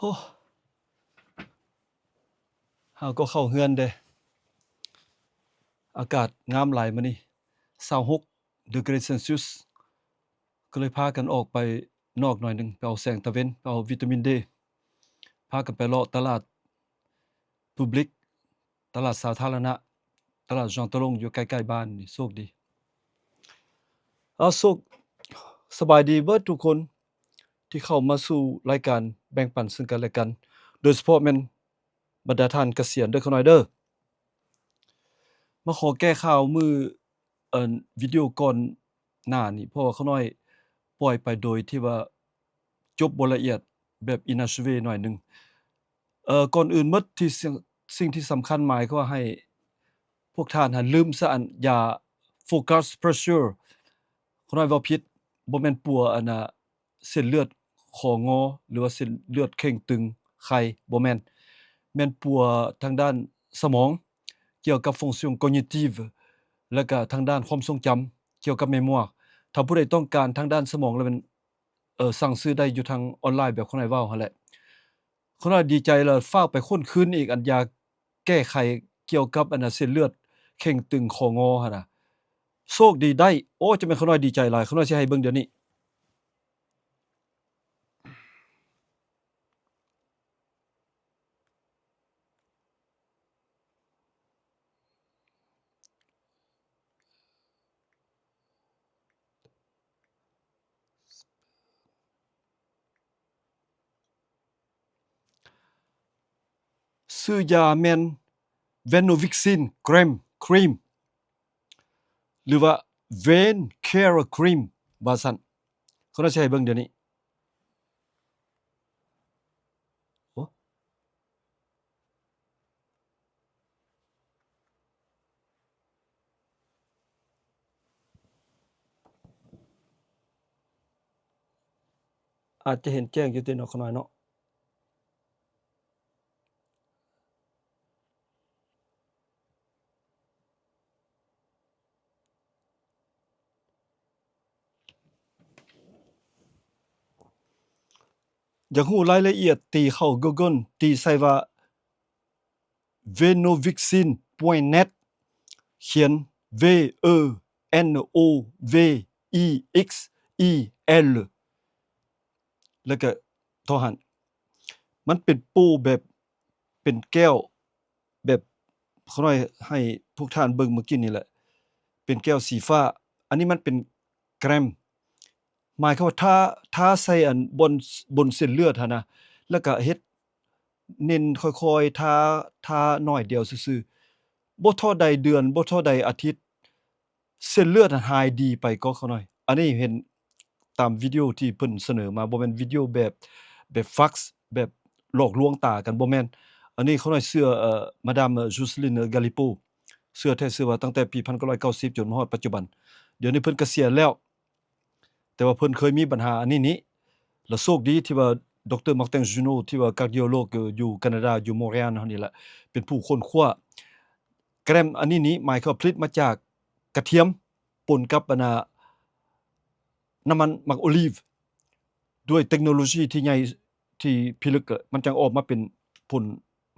ໂອ້ ເຮົາກໍເຂົ້າເຮືອນເດ້. ອາກາດງາມຫຼາຍມື້ນີ້ ຊາວຫົກດີກຣີເຊນຊຽສ. ກໍເລີຍພາກັນອອກໄປນອກໜ້ອຍໜຶ່ງ ໄປເອົາແສງຕາເວັນ, ໄປເອົາວິຕາມິນເດ. ພາກັນໄປເລາະຕະຫຼາດ Public ຕະຫຼາດສາທາລະນະ, ຕະຫຼາດຈອງຕະຫຼົງ ຢູ່ໃກ້ໆບ້ານນີ້. ໂຊກດີ. ເອົາ ໂຊກ ສະບາຍດີເບິດທຸກຄົນທີ່ເຂົ້າມາສູ່ລາຍການແບ່ງປັນເຊິ່ງກັນແລະກັນ, ໂດຍສະເພາະແມ່ນບັນດາທ່ານກະສຽນເດີ ຂ້ານ້ອຍເດີ. ມາຂໍແກ້ຂ່າວມື້ ອັນ ວິດີໂອກ່ອນໜ້ານີ້ ເພາະວ່າຂ້ານ້ອຍປ່ອຍໄປໂດຍທີ່ວ່າຈົບບໍ່ລະອຽດ ແບບ inachevé ໜ້ອຍໜຶ່ງ. ເອີ ກ່ອນອື່ນໝົດ ທີ່ ສິ່ງ ສິ່ງທີ່ສຳຄັນ ໝາຍຄວາມວ່າໃຫ້ພວກທ່ານຫັ້ນລືມຊະ ອັນ ຢາ focus pressure. ຂ້ານ້ອຍເວົ້າຜິດ, ບໍ່ແມ່ນປົວ ອັນນ່າ ເສັ້ນເລືອດຄໍງໍ ຫຼືວ່າເສັ້ນເລືອດເຄັ່ງຕຶງໄຂ່, ບໍ່ແມ່ນ. ແມ່ນປົວທາງດ້ານສະໝອງ ກ່ຽວກັບ fonction cognitive ແລ້ວກະທາງດ້ານຄວາມຊົງຈຳ ກ່ຽວກັບ mémoire. ຖ້າຜູ້ໃດຕ້ອງການທາງດ້ານສະໝອງແລ້ວແມ່ນ ເອີ ສັ່ງຊື້ໄດ້ຢູ່ທາງອອນລາຍ ແບບຂ້ານ້ອຍເວົ້າຫັ້ນແຫຼະ. ຂ້ານ້ອຍດີໃຈແລ້ວ ຟ້າວໄປຄົ້ນຄືນອີກ ອັນຢາແກ້ໄຂກ່ຽວກັບ ອັນນ່າ ເສັ້ນເລືອດເຄັ່ງຕຶງຄໍງໍຫັ້ນນະ. ໂຊກດີໄດ້. ໂອ້ ຈະແມ່ນຂ້ານ້ອຍດີໃຈຫຼາຍ. ຂ້ານ້ອຍຊິໃຫ້ເບິ່ງດຽວນີ້. ຊື່ຢາແມ່ນ Vanovixine Cream Cream ຫຼືວ່າ Vein Care Cream ວ່າຊັ້ນ. ຂ້ານ້ອຍຊິໃຫ້ເບິ່ງດຽວນີ້. ໂອ້ ອາດຈະເຫັນແຈ້ງຢູ່ຕິເນາະ ຂ້ານ້ອຍເນາະ. ຢາກຮູ້ລາຍລະອຽດ ຕີເຂົ້າ Google ຕີໃສ່ວ່າ Vanovixine ເອັດ ຂຽນ V E N O V I X I L ແລ້ວກະທໍ່ຫັນ. ມັນເປັນໂປ້ແບບ ເປັນແກ້ວ ແບບຂ້ານ້ອຍໃຫ້ພວກທ່ານເບິ່ງເມື່ອກີ້ນີ້ແຫຼະ ເປັນແກ້ວສີຟ້າ. ອັນນີ້ມັນເປັນແກຣມ ໝາຍຄວາມວ່າ ທາ ທາໃສ່ອັນ ບ່ອນ ບົນເສັ້ນເລືອດຫັ້ນນະ ແລ້ວກະເຮັດເນັ້ນຄ່ອຍໆ ທາ ທາໜ້ອຍດຽວຊື່ໆ. ບໍ່ທໍ່ໃດເດືອນ ບໍ່ທໍ່ໃດອາທິດ ເສັ້ນເລືອດຫັ້ນຫາຍດີໄປກໍຂ້ານ້ອຍ. ອັນນີ້ເຫັນຕາມວິດີໂອທີ່ເພິ່ນສະເໜີມາ, ບໍ່ແມ່ນວິດີໂອແບບ ແບບຟັກ ແບບຫຼອກລວງຕາກັນ, ບໍ່ແມ່ນ. ອັນນີ້ຂ້ານ້ອຍເຊື່ອ ເອີ ມາດາມ Jocelyne Galipeau, ເຊື່ອແທ້ເຊື່ອວ່າ ຕັ້ງແຕ່ປີພັນເກົ້າຮ້ອຍເກົ້າສິບ ຈົນມາຮອດປັດຈຸບັນ. ດຽວນີ້ເພິ່ນກະສຽນແລ້ວ. ແຕ່ວ່າເພິ່ນເຄີຍມີບັນຫາອັນນີ້ນີ້ ແລະ ໂຊກດີທີ່ວ່າ ດຣ Martin Junod ທີ່ວ່າ cardiologue ຢູ່ການາດາ ຢູ່ Montréal ເຮົານີ້ແຫຼະ ເປັນຜູ້ຄົ້ນຄວ້າ. ແກຣມອັນນີ້ນີ້ ໝາຍຄວາມວ່າຜະລິດມາຈາກກະທຽມ ປົນກັບ ອັນນ່າ ນ້ຳມັນໝາກໂອລີບ ດ້ວຍເຕັກໂນໂລຊີທີ່ໃຫຍ່ ທີ່ພິລຶກ ມັນຈັ່ງອອກມາເປັນຜົນ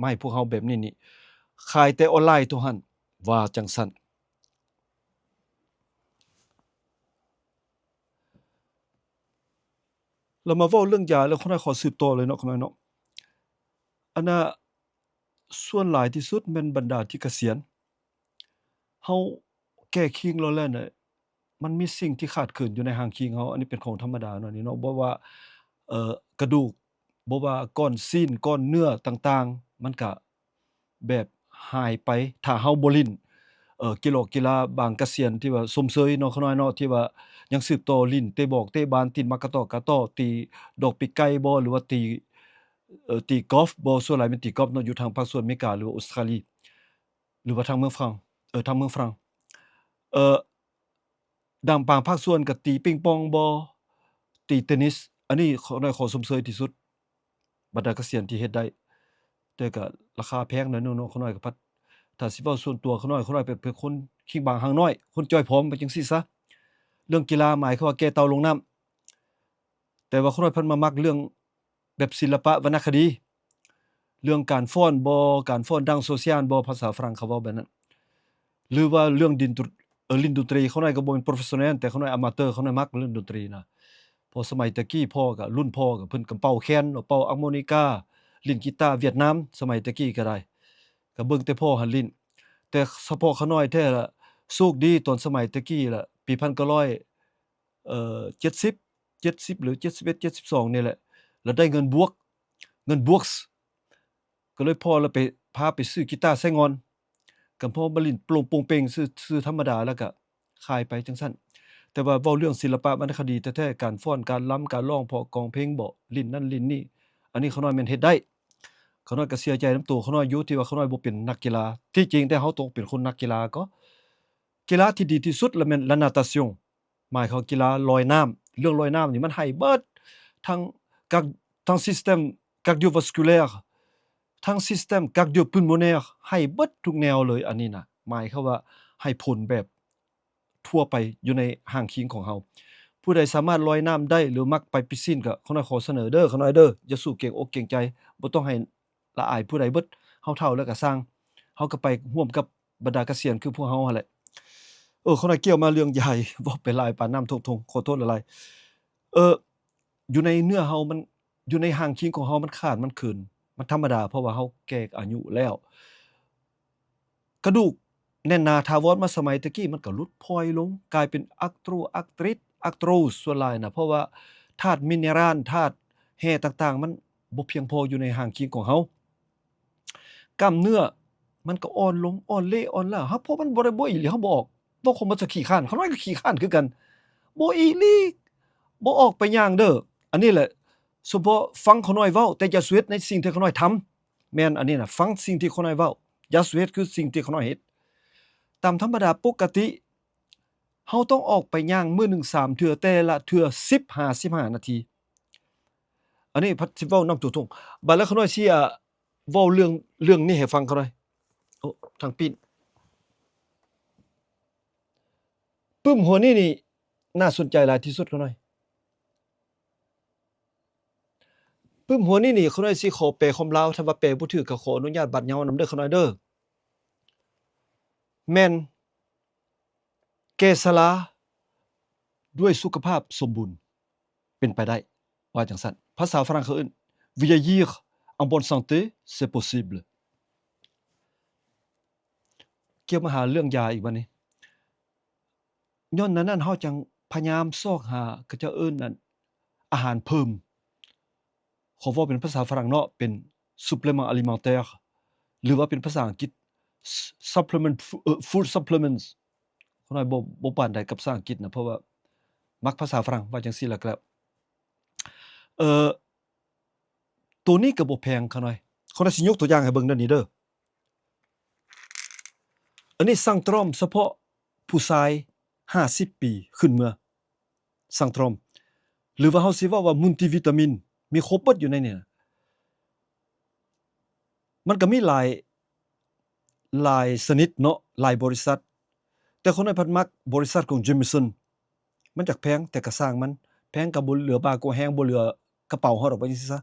ມາໃຫ້ພວກເຮົາແບບນີ້ນີ້ ຂາຍແຕ່ອອນລາຍເທົ່ານັ້ນ ວ່າຈັ່ງຊັ້ນ. ລະມາເວົ້າເລື່ອງຢາແລ້ວ ຂ້ານ້ອຍຂໍສືບຕໍ່ເລີຍເນາະ ຂ້ານ້ອຍເນາະ. ອັນນ່າ ສ່ວນຫຼາຍທີ່ສຸດແມ່ນບັນດາທີ່ກະສຽນ ເຮົາແກ່ຄີງແລ້ວແຫຼະນະ ມັນມີສິ່ງທີ່ຂາດເຂີນຢູ່ໃນຮ່າງຄີງເຮົາ. ອັນນີ້ເປັນຂອງທຳມະດາເນາະ ນີ້ເນາະ ບໍ່ວ່າ ເອີ ກະດູກ ບໍ່ວ່າກ້ອນຊີ້ນ ກ້ອນເນື້ອຕ່າງໆ ມັນກະ ແບບຫາຍໄປ ຖ້າເຮົາບໍ່ຫຼິ້ນ ເອີ ກິລາ ກິລາບາງກະສຽນທີ່ວ່າຊົມເຊີຍເນາະ ຂ້ານ້ອຍເນາະ ທີ່ວ່າຍັງສືບຕໍ່ຫຼິ້ນ ເຕະບອກ ເຕະບານ ຕີໝາກກະຕໍ້ ກະຕໍ້ ຕີດອກປີກໄກ່ບໍ ຫຼືວ່າຕີ ເອີ ຕີກອຟບໍ ສ່ວນຫຼາຍແມ່ນຕີກອຟເນາະ ຢູ່ທາງພາກສ່ວນອາເມລິກາ ຫຼືວ່າອົດສະຕຣາລີ ຫຼືວ່າທາງເມືອງຝຣັ່ງ ເອີ ທາງເມືອງຝຣັ່ງ ເອີ ດັ່ງບາງພາກສ່ວນກໍຕີປິງປອງບໍ ຕີເຕນິສ ອັນນີ້ຂ້ານ້ອຍຂໍຊົມເຊີຍທີ່ສຸດ ບັນດາກະສຽນທີ່ເຮັດໄດ້ ແຕ່ກໍລາຄາແພງໜ້ອຍໜຶ່ງເນາະ ຂ້ານ້ອຍກໍພັດ ຖ້າຊິເວົ້າສ່ວນຕົວຂ້ານ້ອຍ ຂ້ານ້ອຍເປັນ ເປັນຄົນຄີງບາງຮ່າງນ້ອຍ ຄົນຈ່ອຍຜອມ ວ່າຈັ່ງຊີ້ຊະ ເລື່ອງກິລາໝາຍຄວາມວ່າແກ່ເຕົ່າລົງນ້ຳ ແຕ່ວ່າຂ້ານ້ອຍພັດມາມັກເລື່ອງ ແບບສິລະປະວັນນະຄະດີ ເລື່ອງການຟ້ອນບໍ ການຟ້ອນດັງໂຊຊຽນບໍ ພາສາຝຣັ່ງເຂົາເວົ້າແບບນັ້ນ ຫຼືວ່າເລື່ອງດິນ ເອີ ຫຼິ້ນດົນຕຣີ. ຂ້ານ້ອຍກໍບໍ່ແມ່ນໂປຣເຟສຊໍແນນ ແຕ່ຂ້ານ້ອຍອາມາເຕີ ຂ້ານ້ອຍມັກຫຼິ້ນດົນຕຣີນະ. ເພາະສະໄໝແຕ່ກີ້ພໍ່ກໍ ລຸ້ນພໍ່ກໍເພິ່ນກໍເປົ່າແຄນ ເປົ່າອາໂມນິກາ ຫຼິ້ນກີຕາຫວຽດນາມ ສະໄໝແຕ່ກີ້ກໍໄດ້ ກໍເບິ່ງແຕ່ພໍ່ຫັ້ນຫຼິ້ນ. ແຕ່ສະເພາະຂ້ານ້ອຍແທ້ລະ ໂຊກດີຕອນສະໄໝແຕ່ກີ້ລະ ປີພັນເກົ້າຮ້ອຍ ເອີ ເຈັດສິບ ເຈັດສິບ ຫຼື ເຈັດສິບເອັດ ເຈັດສິບສອງນີ້ແຫຼະ ລະໄດ້ເງິນບວກ ເງິນບວກ ກໍເລີຍພໍ່ລະໄປ ພາໄປຊື້ກີຕາໄຊງ່ອນ ກໍພໍມາຫຼິ້ນໂປງໂປງເປງ ຊື້ ຊື້ທຳມະດາ ແລ້ວກະຂາຍໄປຈັ່ງຊັ້ນ. ແຕ່ວ່າເວົ້າເລື່ອງສິລະປະວັນນະຄະດີແທ້ໆ ການຟ້ອນ ການລຳ ການຮ້ອງເພາະ ກອງເພງບໍ ຫຼິ້ນນັ້ນຫຼິ້ນນີ້ ອັນນີ້ຂ້ານ້ອຍແມ່ນເຮັດໄດ້. ຂ້ານ້ອຍກໍເສຍໃຈນຳໂຕຂ້ານ້ອຍຢູ່ ທີ່ວ່າຂ້ານ້ອຍບໍ່ເປັນນັກກິລາ. ທີ່ຈິງແທ້ເຮົາຕ້ອງເປັນຄົນນັກກິລາກໍ ກິລາທີ່ດີທີ່ສຸດລະແມ່ນ la natation ໝາຍຄວາມວ່າກິລາລອຍນ້ຳ. ເລື່ອງລອຍນ້ຳນີ້ມັນໃຫ້ເບິດ ທັງກາກ ທັງ système cardiovasculaire ທັງ système cardiopulmonaire ໃຫ້ເບິດທຸກແນວເລີຍ. ອັນນີ້ນະ ໝາຍຄວາມວ່າໃຫ້ຜົນແບບທົ່ວໄປຢູ່ໃນຮ່າງຄີງຂອງເຮົາ. ຜູ້ໃດສາມາດລອຍນ້ຳໄດ້ ຫຼື ມັກໄປ piscine ກໍ ຂ້ານ້ອຍຂໍສະເໜີເດີ ຂ້ານ້ອຍເດີ ຢ່າສູ້ເກງອົກເກງໃຈ ບໍ່ຕ້ອງໃຫ້ ລະອາຍຜູ້ໃດເບິດ. ເຮົາເຖົ້າແລ້ວກໍຊ່າງ ເຮົາກໍໄປຮ່ວມກັບບັນດາກະສຽນຄືພວກເຮົາຫັ້ນແຫຼະ. ເອີ ຂ້ານ້ອຍກ່ຽວມາເລື່ອງຢາ ເວົ້າໄປຫຼາຍປານນ້ຳຖ້ວມທົ່ງ ຂໍໂທດຫຼາຍໆ. ເອີ ຢູ່ໃນເນື້ອເຮົາມັນ ຢູ່ໃນຮ່າງຄີງຂອງເຮົາມັນຂາດມັນເຂີນ ມັນທຳມະດາ ເພາະວ່າເຮົາແກ່ອາຍຸແລ້ວ. ກະດູກແໜ້ນໜາຖາວອນມາສະໄໝແຕ່ກີ້ ມັນກໍຫຼຸດຜ່ອຍລົງ ກາຍເປັນອັດໂຕຣ ອັດຕຣິດ ອັດໂຕຣ ສ່ວນຫຼາຍນະ ເພາະວ່າທາດມິນເນຣານ ທາດແຮ່ຕ່າງໆ ມັນບໍ່ພຽງພໍຢູ່ໃນຮ່າງຄີງຂອງເຮົາ. ກ້າມເນື້ອມັນກໍອ່ອນລົງ ອ່ອນເລອ່ອນລ້າ ເຮົາ ເພາະມັນບໍ່ໄດ້ ບໍ່ອີ່ຫຼີ ເຮົາບໍ່ອອກ. ເວົ້າຄວາມໝົດ ສະຂີ້ຄ້ານ ຂ້ານ້ອຍກໍຂີ້ຄ້ານຄືກັນ ບໍ່ອີ່ຫຼີ ບໍ່ອອກໄປຍ່າງເດີ. ອັນນີ້ແຫຼະ ສົມພໍຟັງຂ້ານ້ອຍເວົ້າ ແຕ່ຢ່າສູ່ເຮັດໃນສິ່ງທີ່ຂ້ານ້ອຍທຳ. ແມ່ນອັນນີ້ນະ ຟັງສິ່ງທີ່ຂ້ານ້ອຍເວົ້າ ຢ່າສູ່ເຮັດຄືສິ່ງທີ່ຂ້ານ້ອຍເຮັດ. ຕາມທຳມະດາປົກກະຕິ ເຮົາຕ້ອງອອກໄປຍ່າງມື້ໜຶ່ງສາມເທື່ອ ແຕ່ລະເທື່ອສິບຫາສິບຫ້ານາທີ. ອັນນີ້ພັດຊິເວົ້ານຳຕົວຕົງ. ບາດແລ້ວຂ້ານ້ອຍຊິ ອາ ເວົ້າເລື່ອງ ເລື່ອງນີ້ໃຫ້ຟັງຂ້ານ້ອຍ. ໂອ້ ທາງປີ້ນ ປຶ້ມຫົວນີ້ນີ້ໜ້າສົນໃຈຫຼາຍທີ່ສຸດຂ້ານ້ອຍ. ປຶ້ມຫົວນີ້ນີ້ ຂ້ານ້ອຍຊິຂໍແປຄວາມລາວ ຖ້າວ່າແປບໍ່ຖືກກໍຂໍອະນຸຍາດບາດເຍົານຳເດີຂ້ານ້ອຍເດີ. ແມ່ນແກ່ຊະລາດ້ວຍສຸຂະພາບສົມບູນ ເປັນໄປໄດ້ ວ່າຈັ່ງຊັ້ນ. ພາສາຝຣັ່ງເຂົາເອີ້ນ vieillir en bonne santé, c'est possible. ກ່ຽວມາຫາເລື່ອງຢາອີກບັດນີ້. ຍ້ອນນັ້ນ ເຮົາຈັ່ງພະຍາຍາມຊອກຫາ ເຂົາເຈົ້າເອີ້ນອັນ ອາຫານເພີ່ມ ຂໍເວົ້າເປັນພາສາຝຣັ່ງເນາະ ເປັນ supplément alimentaire ຫຼືວ່າເປັນພາສາອັງກິດ supplement ເອີ food supplements. ຂ້ານ້ອຍບໍ່ ບໍ່ປານໃດກັບພາສາອັງກິດນະ ເພາະວ່າມັກພາສາຝຣັ່ງ ວ່າຈັ່ງຊີ້ລະກະ ເອີ ໂຕນີ້ກໍບໍ່ແພງຂ້ານ້ອຍ. ຂ້ານ້ອຍຊິຍົກຕົວຢ່າງໃຫ້ເບິ່ງເດີນີ້ເດີ. ອັນນີ້ Centrum ສະເພາະຜູ້ຊາຍຫ້າສິບປີຂຶ້ນເມືອ Centrum ຫຼືວ່າເຮົາຊິເວົ້າວ່າ multivitamin ມີຄົບເບິດຢູ່ໃນນີ້ນະ. ມັນກໍມີຫຼາຍ ຫຼາຍຊະນິດເນາະ ຫຼາຍບໍລິສັດ ແຕ່ຂ້ານ້ອຍພັດມັກບໍລິສັດຂອງ Jameson ມັນຈັກແພງ ແຕ່ກະຊ່າງມັນ ແພງກະບໍ່ເຫຼືອບ່າກົວແຮງ ບໍ່ເຫຼືອກະເປົາເຮົາດອກ ວ່າຈັ່ງຊີ້ຊະ.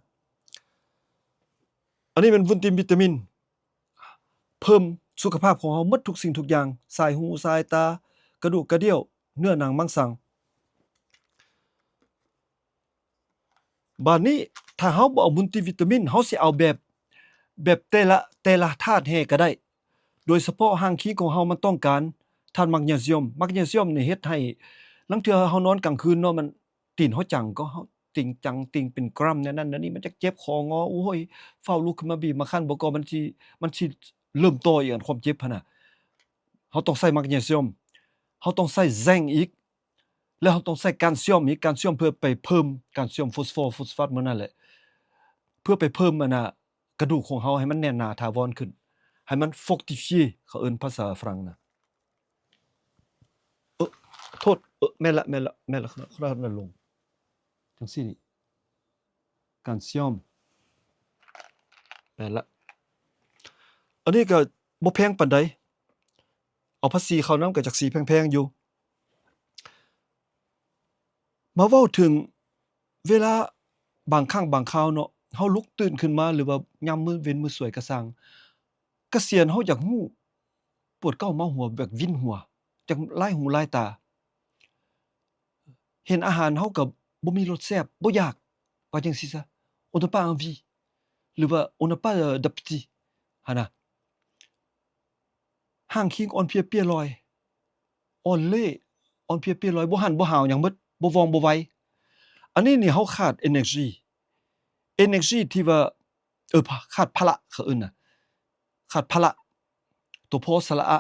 ອັນນີ້ແມ່ນ multivitamin ເພີ່ມສຸຂະພາບຂອງເຮົາໝົດທຸກສິ່ງທຸກຢ່າງ ສາຍຫູ ສາຍຕາ ກະດູກກະດ່ຽວ ເນື້ອໜັງມັງສັງ. ບາດນີ້ ຖ້າເຮົາບໍ່ເອົາ multivitamin ເຮົາຊິເອົາແບບ ແບບແຕ່ລະ ແຕ່ລະທາດແຮ່ກໍໄດ້ ໂດຍສະເພາະຮ່າງຄີງຂອງເຮົາມັນຕ້ອງການທາດ magnesium. Magnesium ນີ້ເຮັດໃຫ້ລາງເທື່ອເຮົານອນກາງຄືນເນາະ ມັນ ຕີນເຮົາຈັງກໍ ເຮົາຕິງຈັງ ຕິງເປັນກຣຳແນວນັ້ນແນວນີ້ ມັນຈະເຈັບ ຄໍງໍ ໂອ້ຍ ຟ້າວລຸກຂຶ້ນມາບີບມາຂັນ ບໍ່ກໍມັນຊິ ມັນຊິເລີ່ມຕໍ່ອີກ ອັນຄວາມເຈັບຫັ້ນນະ. ເຮົາຕ້ອງໃຊ້ magnesium ເຮົາຕ້ອງໃຊ້ zinc ອີກ ແລ້ວເຮົາຕ້ອງໃຊ້ calcium ອີກ calcium ເພື່ອໄປເພີ່ມ calcium phosphor phosphate ໝູ່ນັ້ນແຫຼະ ເພື່ອໄປເພີ່ມອັນນະ ກະດູກຂອງເຮົາໃຫ້ມັນແໜ້ນໜາຖາວອນຂຶ້ນ ໃຫ້ມັນ fortifié ເຂົາເອີ້ນພາສາຝຣັ່ງນະ. ເອີ ໂທດ ເອີ ແມ່ນລະ ແມ່ນລະ ແມ່ນລະ ຂ້ານ້ອຍລົງ ຈັ່ງຊີ້ນີ້ calcium ແມ່ນລະ. ອັນນີ້ກໍບໍ່ແພງປານໃດ ເອົາພາສີເຂົ້ານຳ ກໍຈັກຊິແພງໆຢູ່. ມາເວົ້າເຖິງເວລາບາງຄັ້ງບາງຄາວເນາະ ເຮົາລຸກຕື່ນຂຶ້ນມາ ຫຼືວ່າຍາມມື້ເວັນມື້ສວຍກະຊ່າງ ກະສຽນເຮົາຢາກຮູ້ ປວດເກົ້າເມົາຫົວ ແບບວິນຫົວ ຈັກຫຼາຍຫູຫຼາຍຕາ ເຫັນອາຫານເຮົາກະບໍ່ມີລົດແຊບ ບໍ່ຢາກ ວ່າຈັ່ງຊີ້ຊະ on n'a pas envie ຫຼືວ່າ on n'a pas d'appétit ຫັ້ນນະ ຮ່າງຄີງອ່ອນເພຍເປຍລອຍ ອ່ອນເລ ອ່ອນເພຍເປຍລອຍ ບໍ່ຫັນບໍ່ຫາວຫຍັງໝົດ ບໍ່ວ່ອງບໍ່ໄວ ອັນນີ້ນີ້ເຮົາຂາດ energy energy ທີ່ວ່າ ເອີ ຂາດພະລະ ເຂົາເອີ້ນນະ ຂາດພະລະ ຕົວ ພໍ ສະຫຼະອະ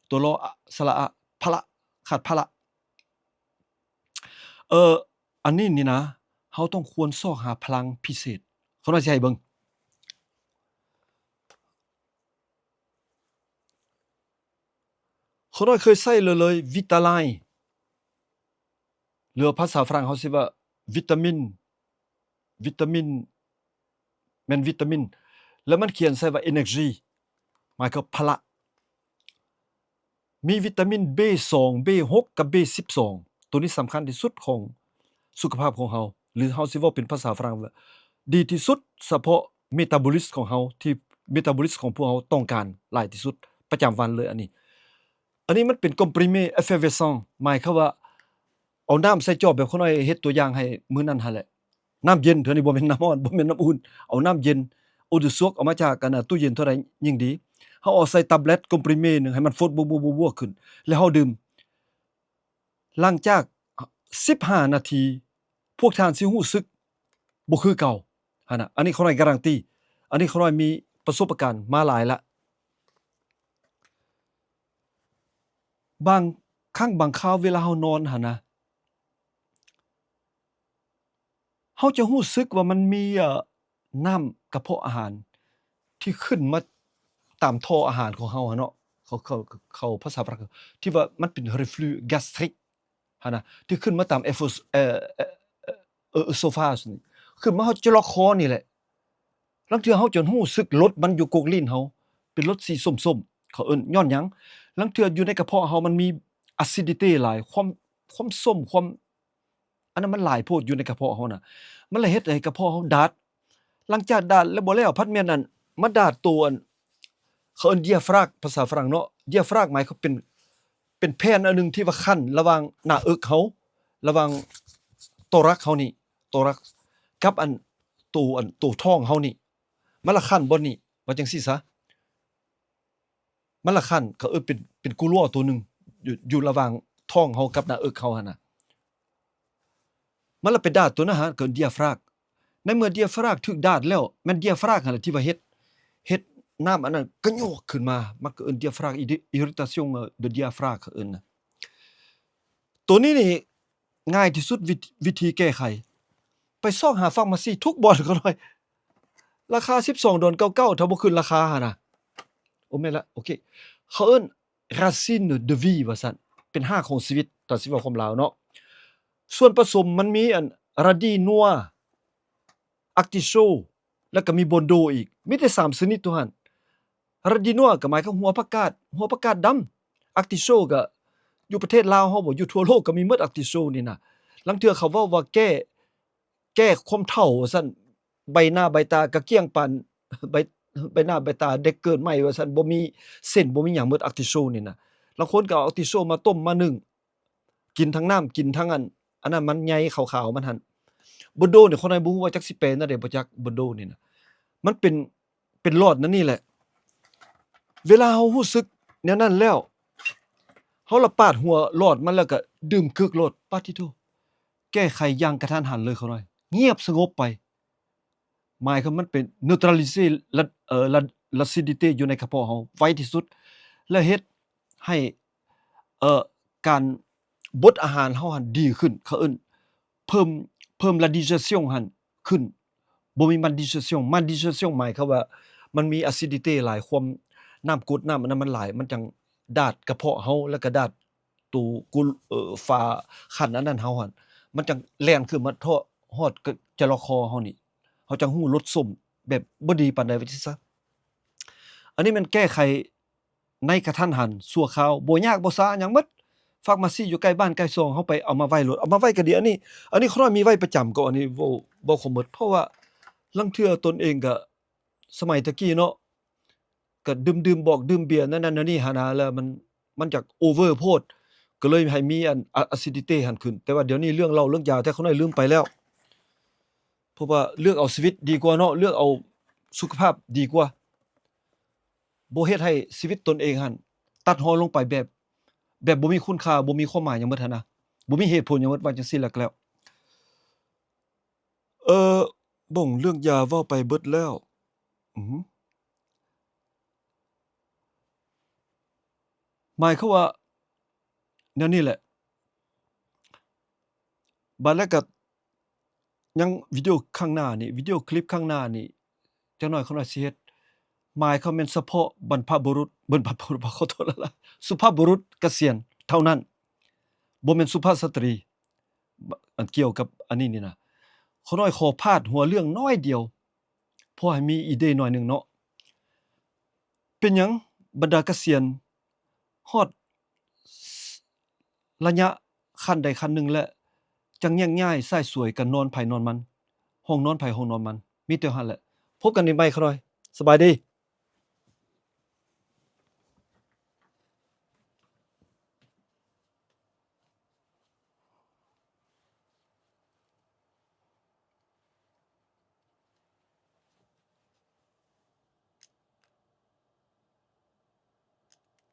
ຕົວ ລໍ ອະ ສະຫຼະອະ ພະລະ ຂາດພະລະ ເອີ ອັນນີ້ນີ້ນະ ເຮົາຕ້ອງຄວນຊອກຫາພະລັງພິເສດ ຂ້ານ້ອຍຊິໃຫ້ເບິ່ງ ຂ້ານ້ອຍເຄີຍໃຊ້ເລີຍ Vitalin ຫຼືວ່າພາສາຝຣັ່ງເຮົາຊິວ່າ ວິຕາມິນ ວິຕາມິນ ແມ່ນວິຕາມິນ ແລ້ວມັນຂຽນໃສ່ວ່າ energy ໝາຍຄວາມພະລະ ມີວິຕາມິນ B ສອງ B ຫົກ ກັບ B ສິບສອງ ໂຕນີ້ສຳຄັນທີ່ສຸດຂອງສຸຂະພາບຂອງເຮົາ ຫຼືເຮົາຊິເວົ້າເປັນພາສາຝຣັ່ງວ່າ ດີທີ່ສຸດສະເພາະ metabolism ຂອງເຮົາ ທີ່ metabolism ຂອງພວກເຮົາຕ້ອງການຫຼາຍທີ່ສຸດປະຈຳວັນເລີຍ ອັນນີ້ ອັນນີ້ມັນເປັນ comprimé effervescent ໝາຍຄວາມວ່າ ເອົານ້ຳໃສ່ຈອກ ແບບຂ້ານ້ອຍເຮັດຕົວຢ່າງໃຫ້ມື້ນັ້ນຫັ້ນແຫຼະ ນ້ຳເຢັນ ເທື່ອນີ້ບໍ່ແມ່ນນ້ຳຮ້ອນ ບໍ່ແມ່ນນ້ຳອຸ່ນ ເອົານ້ຳເຢັນ eau de source ເອົາມາຈາກ ອັນນະ ຕູ້ເຢັນເທົ່າໃດຍິ່ງດີ ເຮົາເອົາໃສ່ tablette comprimé ໜຶ່ງ ໃຫ້ມັນຟົດບວກໆໆຂຶ້ນ ແລ້ວເຮົາດື່ມ ຫຼັງຈາກສິບຫ້ານາທີ ພວກທ່ານຊິຮູ້ສຶກບໍ່ຄືເກົ່າຫັ້ນນະ ອັນນີ້ຂ້ານ້ອຍກາຣັນຕີ ອັນນີ້ຂ້ານ້ອຍມີປະສົບປະການມາຫຼາຍລະ ບາງຄັ້ງບາງຄາວເວລາເຮົານອນຫັ້ນນະ ເຮົາຈະຮູ້ສຶກວ່າມັນມີ ເອີ ນ້ຳກະເພາະອາຫານທີ່ຂຶ້ນມາຕາມທໍ່ອາຫານຂອງເຮົາຫັ້ນເນາະ ເຂົາ ເຂົາ ເຂົາພາສາຝຣັ່ງ ທີ່ວ່າມັນເປັນ reflux gastrique ຫັ້ນນະ ທີ່ຂຶ້ນມາຕາມ esoph- ເອີ ເອີ esophagus ນີ້ ຂຶ້ນມາຮອດຈະລອກຄໍນີ້ແຫຼະ ລາງເທື່ອເຮົາຈົນຮູ້ສຶກລົດມັນຢູ່ກົກລີ້ນເຮົາ ເປັນລົດສີສົ້ມໆ ເຂົາເອີ້ນ ຍ້ອນຫຍັງ? ລາງເທື່ອຢູ່ໃນກະເພາະເຮົາມັນມີ acidity ຫຼາຍ ຄວາມ ຄວາມສົ້ມ ຄວາມ ອັນນັ້ນມັນຫຼາຍໂພດຢູ່ໃນກະເພາະເຮົານະ ມັນລະເຮັດໃຫ້ກະເພາະເຮົາດາດ ຫຼັງຈາກດາດແລ້ວບໍ່ແລ້ວ ພັດແມ່ນອັນ ມາດາດໂຕອັນ ເຂົາເອີ້ນ diaphragm ພາສາຝຣັ່ງເນາະ diaphragm ໝາຍຄວາມເປັນ ເປັນແຜ່ນອັນໜຶ່ງທີ່ວ່າຂັ້ນລະຫວ່າງໜ້າເອິກເຮົາ ລະຫວ່າງ thorax ເຮົານີ້ thorax ກັບອັນ ໂຕ ອັນ ໂຕທ້ອງເຮົານີ້ ມັນລະຂັ້ນບ່ອນນີ້ ວ່າຈັ່ງຊີ້ຊະ ມັນລະຂັ້ນ ເຂົາເອີ້ນເປັນ ເປັນ couloir ໂຕໜຶ່ງ ຢູ່ ຢູ່ລະຫວ່າງທ້ອງເຮົາກັບໜ້າເອິກເຮົາຫັ້ນນະ ມັນລະໄປດາດໂຕນັ້ນຫາ ເອີ້ນ diaphragm ໃນເມື່ອ diaphragm ຖືກດາດແລ້ວ ແມ່ນ diaphragm ຫັ້ນລະທີ່ວ່າເຮັດ ເຮັດນ້ຳອັນນັ້ນກະຍອກຂຶ້ນມາ ມັນກະເອີ້ນ diaphragm irri- irritation de diaphragme ເຂົາເອີ້ນນະ ໂຕນີ້ນີ້ງ່າຍທີ່ສຸດ ວິ ວິທີແກ້ໄຂ ໄປຊອກຫາ pharmacie ທຸກບ່ອນກໍໄດ້ ລາຄາສິບສອງດອນເກົ້າເກົ້າ ຖ້າບໍ່ຂຶ້ນລາຄາຫັ້ນນະ ໂອ ແມ່ນລະ ໂອເຄ ເຂົາເອີ້ນ racine de vie ວ່າຊັ້ນ ເປັນຮາກຂອງຊີວິດ ຖ້າຊິເວົ້າຄວາມລາວເນາະ ສ່ວນປະສົມມັນມີອັນ radis noir artichaut ແລ້ວກໍມີ bordeaux ອີກ ມີແຕ່ສາມຊະນິດເທົ່ານັ້ນ radis noir ກໍໝາຍຄວາມຫົວຜັກກາດ ຫົວຜັກກາດດຳ artichaut ກໍຢູ່ປະເທດລາວເຮົາບໍ ຢູ່ທົ່ວໂລກກໍມີໝົດ artichaut ນີ້ນະ ລາງເທື່ອເຂົາເວົ້າວ່າແກ້ ແກ້ຄວາມເຖົ້າວ່າຊັ້ນ ໃບໜ້າໃບຕາກະກ້ຽງປານ ໃບ ໃບໜ້າໃບຕາເດັກເກີດໃໝ່ວ່າຊັ້ນ ບໍ່ມີເສັ້ນ ບໍ່ມີຫຍັງໝົດ artichaut ນີ້ນະ ລາງຄົນກໍເອົາ artichaut ມາຕົ້ມມາໜຶ້ງ ກິນທັງນ້ຳ ກິນທັງອັນ ອັນນັ້ນມັນໃຍຂາວໆມັນຫັ້ນ bordeaux ນີ້ ຄົນໄທບໍ່ຮູ້ວ່າຈັກຊິແປແນວໃດ ບໍ່ຈັກ bordeaux ນີ້ນະ ມັນເປັນ ເປັນຫຼອດນັ້ນນີ້ແຫຼະ ເວລາເຮົາຮູ້ສຶກແນວນັ້ນແລ້ວ ເຮົາລະປາດຫົວຫຼອດມັນ ແລ້ວກະດື່ມເກີກໂລດ ປາດທິໂທ ແກ້ໄຂຢ່າງກະທັນຫັນເລີຍ ເຂົານ້ອຍ ງຽບສະຫງົບໄປ ໝາຍຄວາມມັນເປັນ neutraliser ລະ ເອີ ລະ l'acidité ຢູ່ໃນກະເພາະເຮົາໄວທີ່ສຸດ ແລະ ເຮັດໃຫ້ ເອີ ການບົດອາຫານເຮົາຫັ້ນດີຂຶ້ນ ເຂົາເອີ້ນ ເພີ່ມ ເພີ່ມ la digestion ຫັ້ນຂຶ້ນ ບໍ່ມີ maldigestion maldigestion ໝາຍຄວາມວ່າມັນມີ acidité ຫຼາຍ ຄວາມນ້ຳກົດນ້ຳອັນນັ້ນມັນຫຼາຍ ມັນຈັ່ງດາດກະເພາະເຮົາ ແລ້ວກະດາດໂຕ ເອີ ຝາຄັນອັນນັ້ນເຮົາຫັ້ນ ມັນຈັ່ງແລ່ນຂຶ້ນມາເທາະຮອດຈະລອກຄໍເຮົານີ້ ເຮົາຈັ່ງຮູ້ລົດສົ້ມແບບບໍ່ດີປານໃດວ່າຊັ້ນຊະ ອັນນີ້ແມ່ນແກ້ໄຂ ໃນກະທັນຫັນຊົ່ວຄາວ ບໍ່ຍາກບໍ່ຊ້າຫຍັງໝົດ pharmacie ຢູ່ໃກ້ບ້ານໃກ້ຊ່ອງເຮົາໄປເອົາມາໄວ້ໂລດ ເອົາມາໄວ້ກະດີ ອັນນີ້ ອັນນີ້ຂ້ອຍມີໄວ້ປະຈຳ ກໍອັນນີ້ເວົ້າ ເວົ້າຄວາມໝົດ ເພາະວ່າ ລາງເທື່ອຕົນເອງກະ ສະໄໝແຕ່ກີ້ເນາະ ກະດື່ມໆ ບອກດື່ມເບຍນັ້ນໆ ແນວນີ້ຫັ້ນນະ ແລ້ວມັນ ມັນຢາກໂອເວີໂພດ ກໍເລີຍໃຫ້ມີອັນ ອາ ອາຊິດິເຕຫັ້ນຂຶ້ນ. ແຕ່ວ່າດຽວນີ້ເລື່ອງເຫຼົ້າເລື່ອງຢາແທ້ ຂ້ານ້ອຍລືມໄປແລ້ວ ເພາະວ່າເລືອກເອົາຊີວິດດີກວ່າເນາະ ເລືອກເອົາສຸຂະພາບດີກວ່າ ບໍ່ເຮັດໃຫ້ຊີວິດຕົນເອງຫັ້ນຕັດຮອນລົງໄປແບບ ແບບບໍ່ມີຄຸນຄ່າ ບໍ່ມີຄວາມໝາຍຫຍັງໝົດຫັ້ນນະ ບໍ່ມີເຫດຜົນຫຍັງໝົດ ວ່າຈັ່ງຊີ້ແລ້ວກໍແລ້ວ. ເອີ ບົ້ງເລື່ອງຢາເວົ້າໄປເບິດແລ້ວ. ອື ໝາຍຄວາມວ່າແນວນີ້ແຫຼະ. ບາດແລ້ວກໍຍັງວິດີໂອຂ້າງໜ້ານີ້ ວິດີໂອຄລິບຂ້າງໜ້ານີ້ ຈັກໜ້ອຍຂ້ານ້ອຍຊິເຮັດ ໝາຍຄວາມແມ່ນສະເພາະບັນພະບຸລຸດ ບັນພະບຸລຸດ ຂໍໂທດຫຼາຍໆ ສຸພາບບຸລຸດກະສຽນເທົ່ານັ້ນ ບໍ່ແມ່ນສຸພາບສະຕຣີ. ອັນກ່ຽວກັບອັນນີ້ນີ້ນະ ຂ້ານ້ອຍຂໍພາດຫົວເລື່ອງນ້ອຍດຽວ ພໍໃຫ້ມີອີເດໜ້ອຍໜຶ່ງເນາະ. ເປັນຫຍັງບັນດາກະສຽນຮອດ ໄລຍະຂັ້ນໃດຂັ້ນໜຶ່ງແລ້ວ ຈັ່ງແຍກຍ້າຍຊາຍສວຍກັນນອນໃຜນອນມັນ ຫ້ອງນອນໃຜຫ້ອງນອນມັນ ມີແຕ່ຫັ້ນແຫຼະ. ພົບກັນໃນໃໝ່ຂ້ານ້ອຍ ສະບາຍດີ.